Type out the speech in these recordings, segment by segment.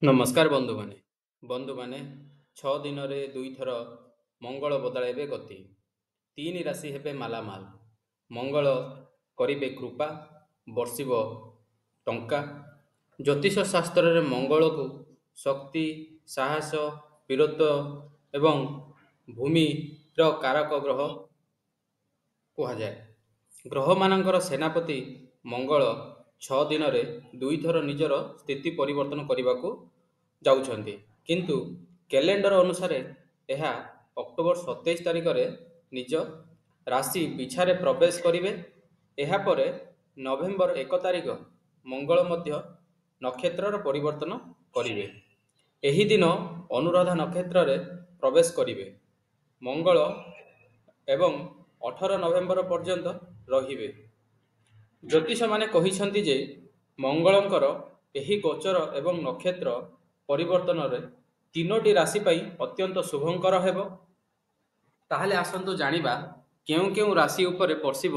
ନମସ୍କାର ବନ୍ଧୁମାନେ। ବନ୍ଧୁମାନେ, 6 ଦିନରେ ଦୁଇଥର ମଙ୍ଗଳ ବଦଳାଇବେ ଗତି, ତିନି ରାଶି ହେବେ ମାଲାମାଲ। ମଙ୍ଗଳ କରିବେ କୃପା, ବର୍ଷିବ ଟଙ୍କା। ଜ୍ୟୋତିଷ ଶାସ୍ତ୍ରରେ ମଙ୍ଗଳକୁ ଶକ୍ତି, ସାହସ, ବୀରତ୍ୱ ଏବଂ ଭୂମିର କାରକ ଗ୍ରହ କୁହାଯାଏ। ଗ୍ରହମାନଙ୍କର ସେନାପତି ମଙ୍ଗଳ 6 ଦିନରେ ଦୁଇଥର ନିଜର ସ୍ଥିତି ପରିବର୍ତ୍ତନ କରିବାକୁ ଯାଉଛନ୍ତି, କିନ୍ତୁ କ୍ୟାଲେଣ୍ଡର ଅନୁସାରେ ଏହା ଅକ୍ଟୋବର 27 ତାରିଖରେ ନିଜ ରାଶି ବିଛାରେ ପ୍ରବେଶ କରିବେ। ଏହାପରେ ନଭେମ୍ବର 1 ତାରିଖ ମଙ୍ଗଳ ମଧ୍ୟ ନକ୍ଷତ୍ରର ପରିବର୍ତ୍ତନ କରିବେ। ଏହି ଦିନ ଅନୁରାଧା ନକ୍ଷତ୍ରରେ ପ୍ରବେଶ କରିବେ ମଙ୍ଗଳ ଏବଂ 18 ନଭେମ୍ବର ପର୍ଯ୍ୟନ୍ତ ରହିବେ। ଜ୍ୟୋତିଷମାନେ କହିଛନ୍ତି ଯେ ମଙ୍ଗଳଙ୍କର ଏହି ଗୋଚର ଏବଂ ନକ୍ଷତ୍ର ପରିବର୍ତ୍ତନରେ ତିନୋଟି ରାଶି ପାଇଁ ଅତ୍ୟନ୍ତ ଶୁଭଙ୍କର ହେବ। ତାହେଲେ ଆସନ୍ତୁ ଜାଣିବା କେଉଁ କେଉଁ ରାଶି ଉପରେ ବର୍ଷିବ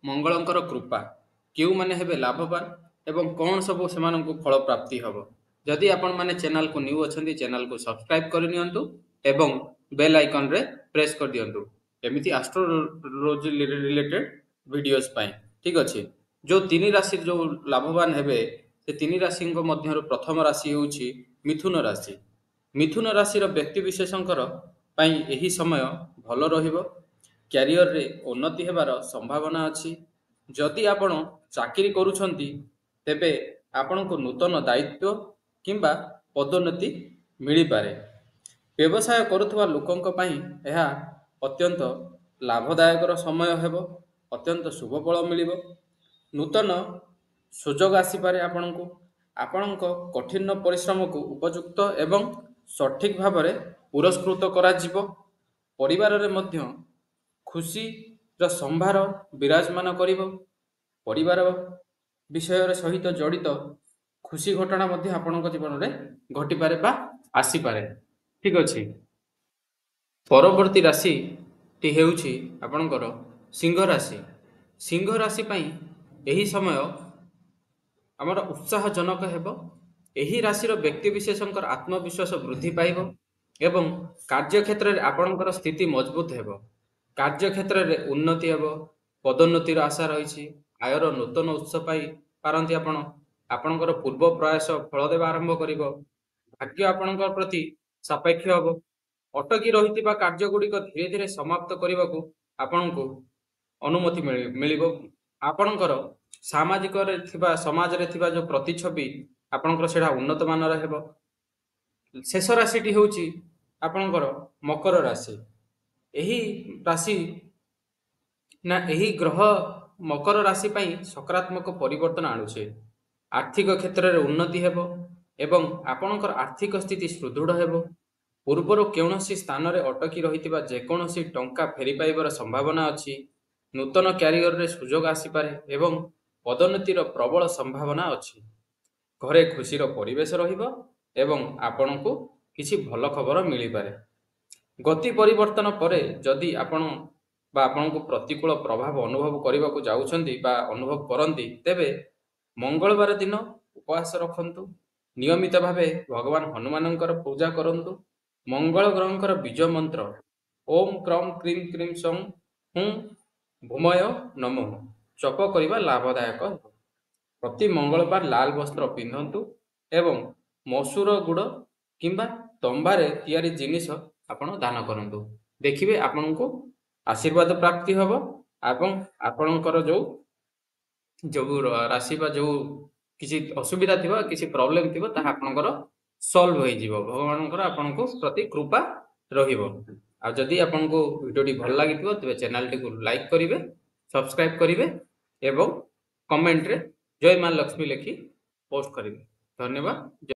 ମଙ୍ଗଳଙ୍କର କୃପା, କେଉଁମାନେ ହେବେ ଲାଭବାନ ଏବଂ କ'ଣ ସବୁ ସେମାନଙ୍କୁ ଫଳ ପ୍ରାପ୍ତି ହେବ। ଯଦି ଆପଣମାନେ ଚ୍ୟାନେଲକୁ ନ୍ୟୁ ଅଛନ୍ତି, ଚ୍ୟାନେଲକୁ ସବସ୍କ୍ରାଇବ୍ କରିନିଅନ୍ତୁ ଏବଂ ବେଲ୍ ଆଇକନ୍ରେ ପ୍ରେସ୍ କରିଦିଅନ୍ତୁ ଏମିତି ଆଷ୍ଟ୍ରୋଲୋଜି ରିଲେଟେଡ୍ ଭିଡ଼ିଓସ୍ ପାଇଁ। ଠିକ୍ ଅଛି, ଯେଉଁ ତିନି ରାଶି ଯେଉଁ ଲାଭବାନ ହେବେ, ସେ ତିନି ରାଶିଙ୍କ ମଧ୍ୟରୁ ପ୍ରଥମ ରାଶି ହେଉଛି ମିଥୁନ ରାଶି। ମିଥୁନ ରାଶିର ବ୍ୟକ୍ତିବିଶେଷଙ୍କର ପାଇଁ ଏହି ସମୟ ଭଲ ରହିବ। କ୍ୟାରିୟରରେ ଉନ୍ନତି ହେବାର ସମ୍ଭାବନା ଅଛି। ଯଦି ଆପଣ ଚାକିରି କରୁଛନ୍ତି, ତେବେ ଆପଣଙ୍କୁ ନୂତନ ଦାୟିତ୍ୱ କିମ୍ବା ପଦୋନ୍ନତି ମିଳିପାରେ। ବ୍ୟବସାୟ କରୁଥିବା ଲୋକଙ୍କ ପାଇଁ ଏହା ଅତ୍ୟନ୍ତ ଲାଭଦାୟକର ସମୟ ହେବ, ଅତ୍ୟନ୍ତ ଶୁଭ ଫଳ ମିଳିବ। ନୂତନ ସୁଯୋଗ ଆସିପାରେ ଆପଣଙ୍କୁ। ଆପଣଙ୍କ କଠିନ ପରିଶ୍ରମକୁ ଉପଯୁକ୍ତ ଏବଂ ସଠିକ୍ ଭାବରେ ପୁରସ୍କୃତ କରାଯିବ। ପରିବାରରେ ମଧ୍ୟ ଖୁସିର ସମ୍ଭାର ବିରାଜମାନ କରିବ। ପରିବାର ବିଷୟରେ ସହିତ ଜଡ଼ିତ ଖୁସି ଘଟଣା ମଧ୍ୟ ଆପଣଙ୍କ ଜୀବନରେ ଘଟିପାରେ ବା ଆସିପାରେ। ଠିକ୍ ଅଛି, ପରବର୍ତ୍ତୀ ରାଶିଟି ହେଉଛି ଆପଣଙ୍କର ସିଂହ ରାଶି। ସିଂହ ରାଶି ପାଇଁ ଏହି ସମୟ ଆମର ଉତ୍ସାହଜନକ ହେବ। ଏହି ରାଶିର ବ୍ୟକ୍ତିବିଶେଷଙ୍କର ଆତ୍ମବିଶ୍ୱାସ ବୃଦ୍ଧି ପାଇବ ଏବଂ କାର୍ଯ୍ୟକ୍ଷେତ୍ରରେ ଆପଣଙ୍କର ସ୍ଥିତି ମଜବୁତ ହେବ। କାର୍ଯ୍ୟକ୍ଷେତ୍ରରେ ଉନ୍ନତି ହେବ, ପଦୋନ୍ନତିର ଆଶା ରହିଛି। ଆୟର ନୂତନ ଉତ୍ସ ପାଇ ପାରନ୍ତି ଆପଣ। ଆପଣଙ୍କର ପୂର୍ବ ପ୍ରୟାସ ଫଳ ଦେବା ଆରମ୍ଭ କରିବ। ଭାଗ୍ୟ ଆପଣଙ୍କ ପ୍ରତି ସାପେକ୍ଷ ହେବ। ଅଟକି ରହିଥିବା କାର୍ଯ୍ୟ ଗୁଡ଼ିକ ଧୀରେ ଧୀରେ ସମାପ୍ତ କରିବାକୁ ଆପଣଙ୍କୁ ଅନୁମତି ମିଳିବ। ଆପଣଙ୍କର ସାମାଜିକରେ ଥିବା, ସମାଜରେ ଥିବା ଯେଉଁ ପ୍ରତିଛବି ଆପଣଙ୍କର, ସେଇଟା ଉନ୍ନତ ମାନର ହେବ। ଶେଷ ରାଶିଟି ହେଉଛି ଆପଣଙ୍କର ମକର ରାଶି। ଏହି ରାଶି ନା ଏହି ଗ୍ରହ ମକର ରାଶି ପାଇଁ ସକାରାତ୍ମକ ପରିବର୍ତ୍ତନ ଆଣୁଛି। ଆର୍ଥିକ କ୍ଷେତ୍ରରେ ଉନ୍ନତି ହେବ ଏବଂ ଆପଣଙ୍କର ଆର୍ଥିକ ସ୍ଥିତି ସୁଦୃଢ଼ ହେବ। ପୂର୍ବରୁ କୌଣସି ସ୍ଥାନରେ ଅଟକି ରହିଥିବା ଯେକୌଣସି ଟଙ୍କା ଫେରି ପାଇବାର ସମ୍ଭାବନା ଅଛି। ନୂତନ କ୍ୟାରିୟରରେ ସୁଯୋଗ ଆସିପାରେ ଏବଂ ପଦୋନ୍ନତିର ପ୍ରବଳ ସମ୍ଭାବନା ଅଛି। ଘରେ ଖୁସିର ପରିବେଶ ରହିବ ଏବଂ ଆପଣଙ୍କୁ କିଛି ଭଲ ଖବର ମିଳିପାରେ। ଗତି ପରିବର୍ତ୍ତନ ପରେ ଯଦି ଆପଣ ବା ଆପଣଙ୍କୁ ପ୍ରତିକୂଳ ପ୍ରଭାବ ଅନୁଭବ କରିବାକୁ ଯାଉଛନ୍ତି ବା ଅନୁଭବ କରନ୍ତି, ତେବେ ମଙ୍ଗଳବାର ଦିନ ଉପବାସ ରଖନ୍ତୁ। ନିୟମିତ ଭାବେ ଭଗବାନ ହନୁମାନଙ୍କର ପୂଜା କରନ୍ତୁ। ମଙ୍ଗଳ ଗ୍ରହଙ୍କର ବୀଜ ମନ୍ତ୍ର ଓମ୍ କ୍ରମ୍ କ୍ରିମ୍ କ୍ରିମ୍ ସଂ ହୁଁ ଭୂମୟ ନମଃ ଜପ କରିବା ଲାଭଦାୟକ ହେବ। ପ୍ରତି ମଙ୍ଗଳବାର ଲାଲ ବସ୍ତ୍ର ପିନ୍ଧନ୍ତୁ ଏବଂ ମସୁର ଗୁଡ଼ କିମ୍ବା ତମ୍ବାରେ ତିଆରି ଜିନିଷ ଆପଣ ଦାନ କରନ୍ତୁ। ଦେଖିବେ ଆପଣଙ୍କୁ ଆଶୀର୍ବାଦ ପ୍ରାପ୍ତି ହେବ ଏବଂ ଆପଣଙ୍କର ଯେଉଁ ଯେଉଁ ରାଶି ବା ଯେଉଁ କିଛି ଅସୁବିଧା ଥିବ, କିଛି ପ୍ରୋବ୍ଲେମ ଥିବ, ତାହା ଆପଣଙ୍କର ସଲ୍ଭ ହେଇଯିବ। ଭଗବାନଙ୍କର ଆପଣଙ୍କୁ ପ୍ରତି କୃପା ରହିବ। ଆଉ ଯଦି ଆପଣଙ୍କୁ ଭିଡ଼ିଓଟି ଭଲ ଲାଗିଥିବ, ତେବେ ଚ୍ୟାନେଲଟିକୁ ଲାଇକ୍ କରିବେ, ସବସ୍କ୍ରାଇବ୍ କରିବେ ଏବଂ କମେଣ୍ଟରେ ଜୟ ମା ଲକ୍ଷ୍ମୀ ଲେଖି ପୋଷ୍ଟ କରିବେ। ଧନ୍ୟବାଦ, ଜୟ